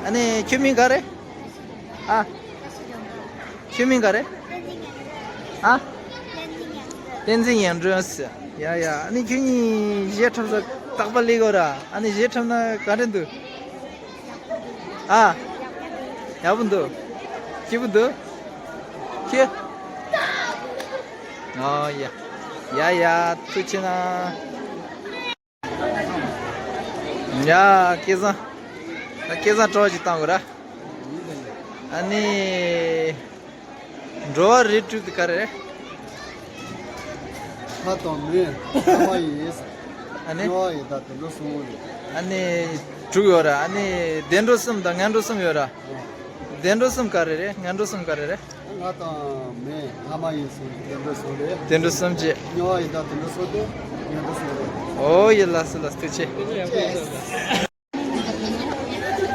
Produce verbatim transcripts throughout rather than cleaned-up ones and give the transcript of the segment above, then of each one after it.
ཨ་ནི་ཁྱོད་མིང་ག་རེ། ཨ། ཁྱོད་མིང་ག་རེ། ཨ། བསྟན་འཛིན་དབྱངས་སྒྲོན་ཟེར། ཡ་ཡ། ཨ་ནི་ཁྱོད་གཉིས་གཞས་འཁྲབ་ས་རྟག་པར་སླེབས་ཀྱི་ཡོད་ར། ཨ་ནི་གཞས་འཁྲབ་ན་ག་འདྲ་འདུག་ཨ། ཡག་པོ་འདུག་སྐྱིད་པོ་འདུག་ཁྱོད། ཨོ་ཡ། ཡ་ཡ། ཐུགས་རྗེ་གནང་། ཡ། སྐལ་བཟང་། ད་སྐལ་བཟང་སྤྲོ་བ་ཅིག་བཏང་དགོས་ར། ཨ་ནི། འགྲོ་བ་རིགས་དྲུག་དེ་ག་རེ་རེད། ལྷ་དང་མི། ལྷ་མ་ཡིན། ཨ་ནི། སྨྱོ་བ་ཡི་དྭགས་དུད་འགྲོ་གསུམ་པོ་རེད། ཨ་ནི། དྲུག་ཡོད་ར། ཨ་ནི། བདེ་འགྲོ་གསུམ་དང་ངན་འགྲོ་གསུམ་ཡོད་ར། བདེ་འགྲོ་གསུམ་ག་རེ་རེད། ངན་འགྲོ་གསུམ་ག་རེ་རེད། ལྷ་དང་མི། ལྷ་མ་ཡིན་གསུམ་བདེ་འགྲོ་གསུམ་རེད། བདེ་འགྲོ་གསུམ་བྱས། སྨྱོ་བ་ཡི་དྭགས་དུད་འགྲོ་གསུམ་དེ་ངན་འགྲོ་གསུམ་རེད། ཨོ་ཡ། ལགས་སོ་ལགས་སོ། ཐུགས་རྗེ་ཆེ།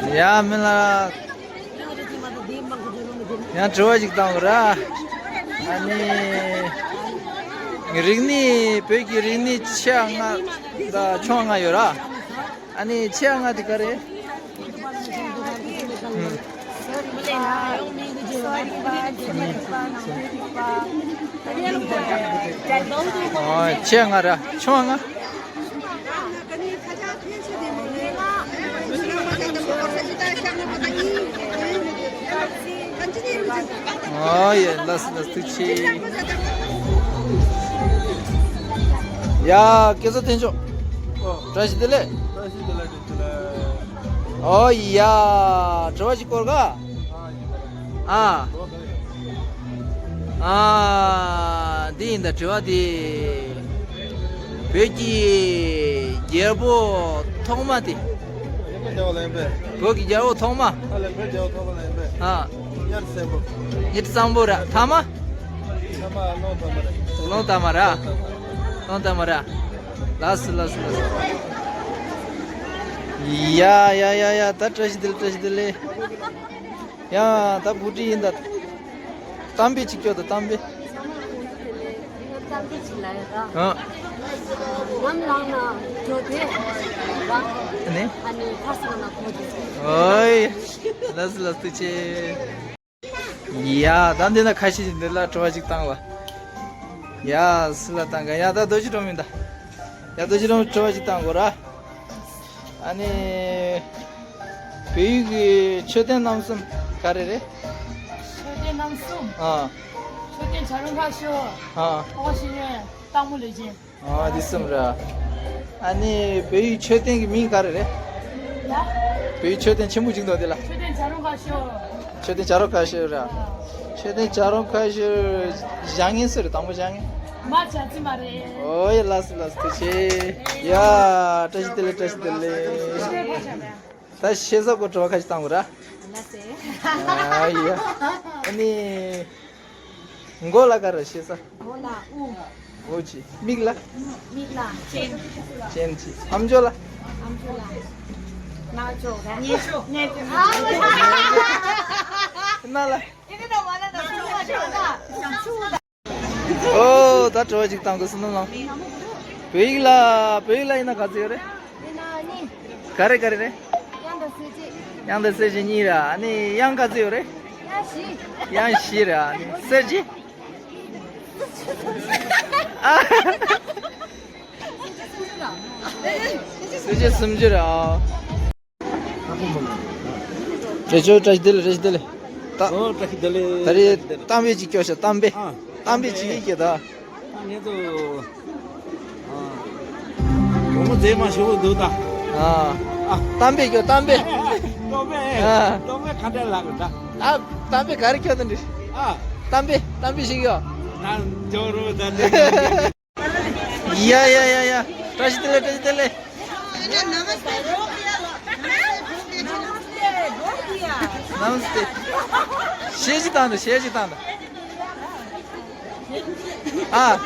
ཡ་མི་ལ། ཡང་དྲི་བ་ཞིག་བཏང་ར། ཨ་ནི། རིག་གནས། བོད་ཀྱི་རིག་གནས་ཆེ་ལྔ་དང་ཆུང་ལྔ་ཡོད་ར། ཨ་ནི་ཆེ་ལྔ་དེ་ག་རེ། ཨོ། ཆེ་ལྔ་ར། ཆུང་ལྔ། ཨོ་ཡ། ལགས་སོ་ལགས་སོ། ཐུགས་རྗེ་ཆེ། ཡ། སྐལ་བཟང་བསྟན་མཆོག་བཀྲ་ཤིས་བདེ་ལེགས། བཀྲ་ཤིས་བདེ་ལེགས། བདེ་ལེགས། ཨོ་ཡ། དྲི་བ་ཞིག་བསྐོར་ག་ཨ། ཨ། འདི་ཡིན་ད་དྲི་བ་འདི། བོད་ཀྱི་རྒྱལ་པོ་ཐོག་མ་དེ། བོད་ཀྱི་རྒྱལ་པོ་ཐོག་མ། ཨ། གཉའ་ཁྲི་བཙན་པོ། གཉའ་ཁྲི་བཙན་པོ་ར། ཐ་མ། ཐ་མ་ཀློང་དར་མ་ར། ཀློང་དར་མ་ར། ལགས་སོ་ལགས་སོ་ལགས་སོ། ཡ་ཡ་ཡ་ཡ། ད་བཀྲ་ཤིས་བདེ་ལེགས། བཀྲ་ཤིས་བདེ་ལེགས། ཡང་ད་བུ་ཁྲིད་ཡིན་ད། གཏམ་དཔེ་གཅིག་སྐྱོར་དང་། གཏམ་དཔེ། གཏམ་དཔེ་གཅིག་ལ་ཡ་ད། ཨ། ནམ་ལངས་ན་འགྲོ་དེ། ཨ་ནི། ཨ་ནི་ཁ་སང་ན་གོ་དེ། ཨོའི། ལགས་སོ་ལགས་སོ། ཐུགས་རྗེ་ཆེ། ཡ། ད་འདི་ན་ཁ་ཤས་ཀྱིས་འདི་ལ་དྲི་བ་ཅིག་བཏང་བ། ཡ། སུ་ལ་བཏང་ག་ཡ། ད་རྡོ་རྗེ་སྒྲོལ་མ་ཡིན་ད། ཡ། རྡོ་རྗེ་སྒྲོལ་མ་དྲི་བ་ཅིག་བཏང་དགོས་ར། ཨ་ནི། བོད་ཡིག་གི་མཆོད་རྟེན་རྣམ་གསུམ་ག་རེ་རེད། མཆོད་རྟེན་རྣམ་གསུམ། ཨ། མཆོད་རྟེན་བྱ་རུང་ཁ་ཤོར། ཨ། ཨོ་ཤི་ཡོན། སྟག་མོ་ལུས་སྦྱིན། ཨ། འདི་གསུམ་ར། ཨ་ནི་བོད་ཡིག་མཆོད་རྟེན་གྱི་མིང་ག་རེ་རེད། ཡ། བོད་ཡིག་མཆོད་རྟེན་ཆེན་པོ་གཅིག་འདུག་འདི་ལ། མཆོད་རྟེན་བྱ་རུང་ཁ་ཤོར། མཆོད་རྟེན་བྱ་རུང་ཁ་ཤོར་ར། མཆོད་རྟེན་བྱ་རུང་ཁ་ཤོར། བཞེངས་མཁན་སུ་རེད། དང་པོ་བཞེངས་མཁན། མ་བྱ་ཚི་མ་རེད། ཨོ་ཡ། ལགས་སོ་ལགས་སོ། ཐུགས་རྗེ་ཆེ། ཡ། བཀྲ་ཤིས་བདེ་ལེགས། བཀྲ་ཤིས་བདེ་ལེགས། ད་ཤེས་ས་སྐོར་དྲི་བ་ཁ་ཤས་བཏང་དགོས་ར། ལགས་སེ། ཨ་ཡ། ཨ་ནི། མགོ་ལ་ག་རེ་ཤེས་ས། མགོ་ལ་དབུ། དབུ་གཅིག་མིག་ལ། མིག་ལ་སྤྱན། སྤྱན་གཅིག་ཨམ་ཅོག་ལ། ཨམ་ཅོག་ལ། རྣ་ཅོག་ར། སྙན་ཅོག་སྙན་ཅོག་རྣ་ལ། ཨོ། ད་དྲི་བ་ཅིག་བཏང་དགོས་སུ་ནམ་ལངས། བོད་ཡིག་ལ། བོད་ཡིག་ལ་ཡིན་ན་ག་ཚོད་ཡོད་རེད། ཡིན་ན་གཉིས། ག་རེ་ག་རེ་རེད། དབྱངས་དང་གསལ་བྱེད། དབྱངས་དང་གསལ་བྱེད་གཉིས་རེད། ཨ་ནི་དབྱངས་ག་ཚོད་ཡོད་རེད། དབྱངས་བཞི། དབྱངས་བཞི་རེད། ཨ་ནི་གསལ་བྱེད། ཨ། གསལ་བྱེད་སུམ་ཅུ་རེད། ཨ། དྲི་ཆོས། བཀྲ་ཤིས་བདེ་ལེགས། བཀྲ་ཤིས་བདེ་ལེགས། ད། ཨོ། བཀྲ་ཤིས་བདེ་ལེགས། ད་རེས་གཏམ་དཔེ་ཅིག་སྐྱོར་ཤོག་གཏམ་དཔེ། ཨ། གཏམ་དཔེ་ཅིག་སྐྱོར་ད། ཨ། ངེད་ཚོ། ཨ། བུ་མོ་མཛེས་མ་ཞེ་པོ་འདུག་ད། ཨ། ཨ། གཏམ་དཔེ་སྐྱོར། གཏམ་དཔེ། གཏམ་དཔེ། ཨ། གཏམ་དཔེ་ག་འདྲ་ལབ་ད། ཨ། གཏམ་དཔེ་ག་རེ་སྐྱོར་དང་འདྲི། ཨ། གཏམ་དཔེ། གཏམ་དཔེ་ཞིག་སྐྱོར། ད་འཇོག་རོགས་ད་འདི། ཡ་ཡ་ཡ་ཡ། བཀྲ་ཤིས་བདེ་ལེགས། བཀྲ་ཤིས་བདེ་ལེགས། ནམ་སྟེ། གཞས་ཅིག་བཏང་དང་། གཞས་ཅིག་བཏང་དང་། ཨ།